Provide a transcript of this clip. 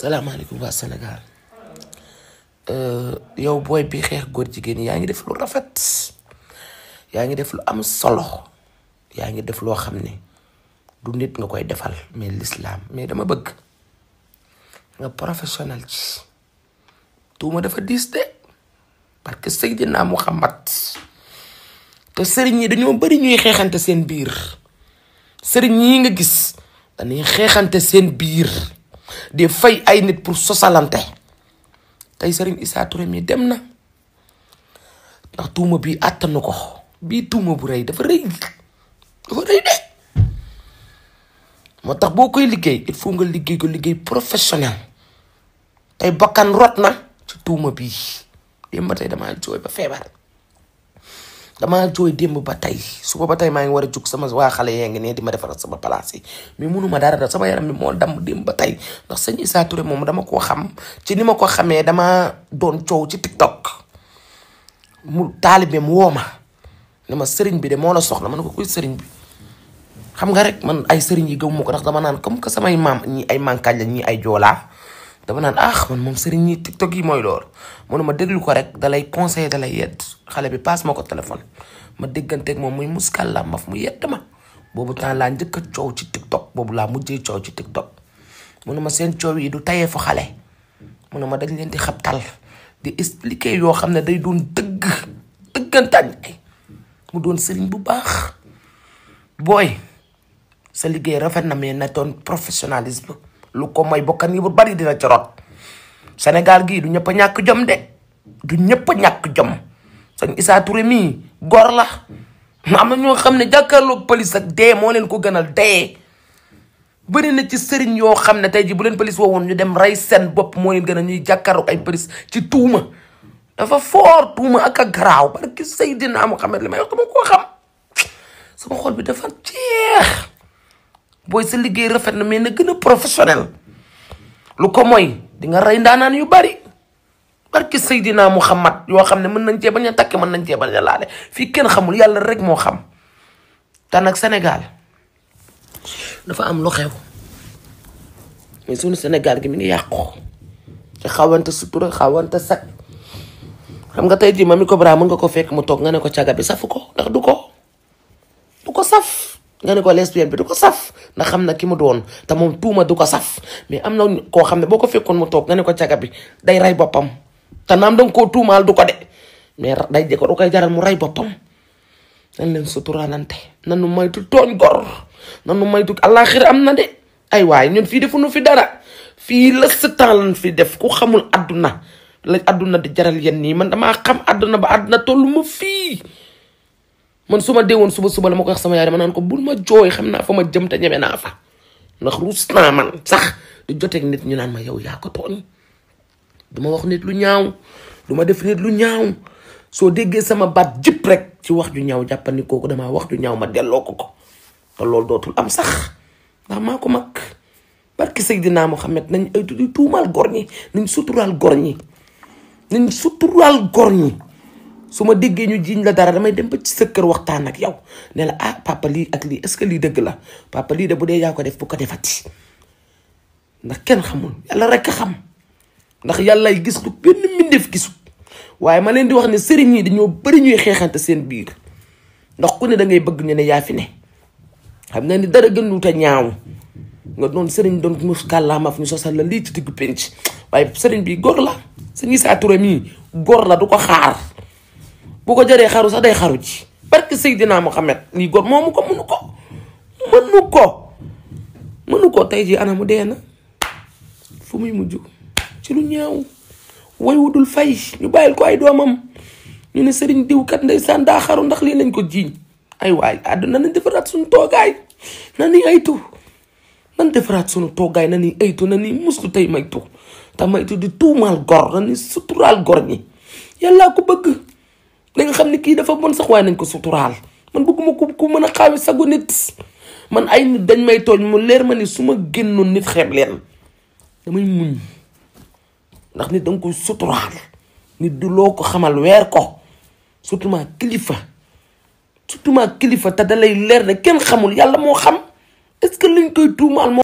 salaamaaleykum waa Sénégal yow booy bi xeex góor jigéen yaa ngi def lu rafet yaa ngi def lu am solo yaa ngi def loo xam ne du nit nga koy defal mais l'islam mais dama bëgg nga professionnel ci tuuma dafa diis de parce que Seydina Muhammad te sëriñ yi dañoo bari ñuy xeexante seen biir sëriñ yi nga gis dañuy xeexante seen biir di fay ay nit pour sosalante tey sëriñ Issa Touré mi dem na ndax tuuma bii àttanu ko bii tuuma bu rëy dafa rëy de moo tax boo koy liggéey il faut nga liggéey ko liggéey professionnel tey bakkan rot na ci tuuma bii démb ba tey damaa jooy ba feebar damaa jooy démb ba tey suba ba tey maa ngi war a jug sama waa xale yaa ngi ne di ma defaral sama place yi mais munuma dara da sama yaram bi moo damm démb ba tey ndax sëñ Issa Touré moom dama koo xam ci ni ma ko xamee dama doon coow ci TikTok mu taalibeem woo ma ne ma sëriñ bi de moo la soxla ma ne ko kuy sëriñ bi xam nga rek man ay sëriñ yi gëmuma ko ndax dama naan comme que samay maam ñi ay mankaañ la ñi ay joolaa dama naan man moom sëriñ ñi TikTok yi mooy loolu mu ne ma déglu ko rek dalay conseiller dalay yedd xale bi passe ma ko téléphone ma dégganteeg moom muy muskàlla maf mu yedd ma boobu temps laa njëkk a coow ci TikTok boobu laa mujjee coow ci TikTok mu ne ma seen coow yi du tayee fa xale mu ne ma dañ leen di xabtal di expliquer yoo xam ne day doon dëggantaan ay mu doon sëriñ bu baax booy sa liggéey rafet na mais na doon professionnalisme lu ko may bokkan yi bu bari dina ci rot Sénégal gii du ñëpp a ñàkk jom de du ñëpp a ñàkk jom sëñ Issa Touré mii góor la am na ñoo xam ne jàkkaarloog police ak dee moo leen ko gënal dee bëri na ci sëriñ yoo xam ne tey ji bu leen police woowoon ñu dem rey seen bopp moo leen gën a ñuy jàkkaarloog ay police ci tuuma dafa foor tuuma ak a garaaw parce que Seydina Muhammad li may wax dama koo xam sama xol bi dafa jeex booy sa liggéey rafet na mais na gën a professionnel lu ko mooy di nga rey ndaanaan yu bari barki Seydina Muhammad yoo xam ne mën nañ cee bañ a takk mën nañ cee bañ a laale fii kenn xamul yàlla rek moo xam te nag Sénégal dafa am lu xew mais suñu Sénégal gi mi ngi yàqu te xawante sutura xawante sag xam nga tey jii Mamy Cobra mën nga ko fekk mu toog nga ne ko caga bi safu ko ndax du ko saf nga ne ko lesbienne bi du ko saf ndax xam na ki mu doon te moom tuuma du ko saf mais am na koo xam ne boo ko fekkoon mu toog nga ne ko caga bi day rey boppam te naam danga koo tuumaal du ko de mais day jëkko du koy jaral mu rey boppam nan leen suturaalante nanu maytu tooñ gor nanu maytu àllaaxira am na de ay waay ñun fii defuñu fi dara fii la temps lan fi def ku xamul adduna la adduna di jaral yenn nii man damaa xam adduna ba adduna tollu ma fii man su ma deewoon suba la ma ko wax sama yaay dama naan ko bul ma jooy xam naa fa ma jëm te ñeme naa fa ndax ruus naa man sax di joteeg nit ñu naan ma yow yaa ko tooñ du ma wax nit lu ñaaw du ma def nit lu ñaaw soo déggee sama baat jëpp rek ci wax ju ñaaw jàppandi kooku damaa wax ju ñaaw ma delloo ko te loolu dootul am sax ndax maa ko mag barki Seydina Muhammad nañ ay di tuumaal gor ñi nañ suturaal gor ñi su ma déggee ñu jiiñ la dara damay dem ba ci sa kër waxtaan ak yow ne la papa lii ak lii est-ce que lii dëgg la papa lii de bu dee yaa ko def bu ko defati ndax kenn xamul yàlla rek a xam ndax yàllay gis lu benn mbindeef gisul waaye ma leen di wax ne sëriñ yi dañoo bëri ñuy xeexante seen biir ndax ku ne da ngay bëgg ñu ne yaa fi ne xam nga ni dara gën lu te ñaaw nga doon sëriñ doon mus kàllaamaaf ñu sosal la lii ci diggu penc waaye sëriñ bi góor la sëñ Issa Touré mii góor la du ko xaar bu ko jëree xaru sax day xaru ci barke Seydina Muhammad lii góor moomu ko mënu ko tey ji ana mu dee na fu muy mujj ci lu ñaaw way wudul fay ñu bàyyil ko ay doomam ñu ne sëriñ diw kat ndeysaan daa xaru ndax lii lañ ko jiiñ ay waay àdduna nañ defaraat suñu toogaay na ni aytu nan defaraat suñu toogaay na ni aytu na ni muslu tey maytu te maytu di tuumaal gor na ni suturaal gor ñi yàllaa ko bëgg da nga xam ne kii dafa bon sax waaye nañ ko suturaal man bëgguma ku mën a xaawi sagu nit man ay nit dañ may tooñ mu leer ma ni su ma génnoon nit xeeb leen damay muñ ndax nit danga koy suturaal nit du loo ko xamal weer ko surtout ma kilifa te da lay leer ne kenn xamul yàlla moo xam est-ce que liñ koy tuumaal moo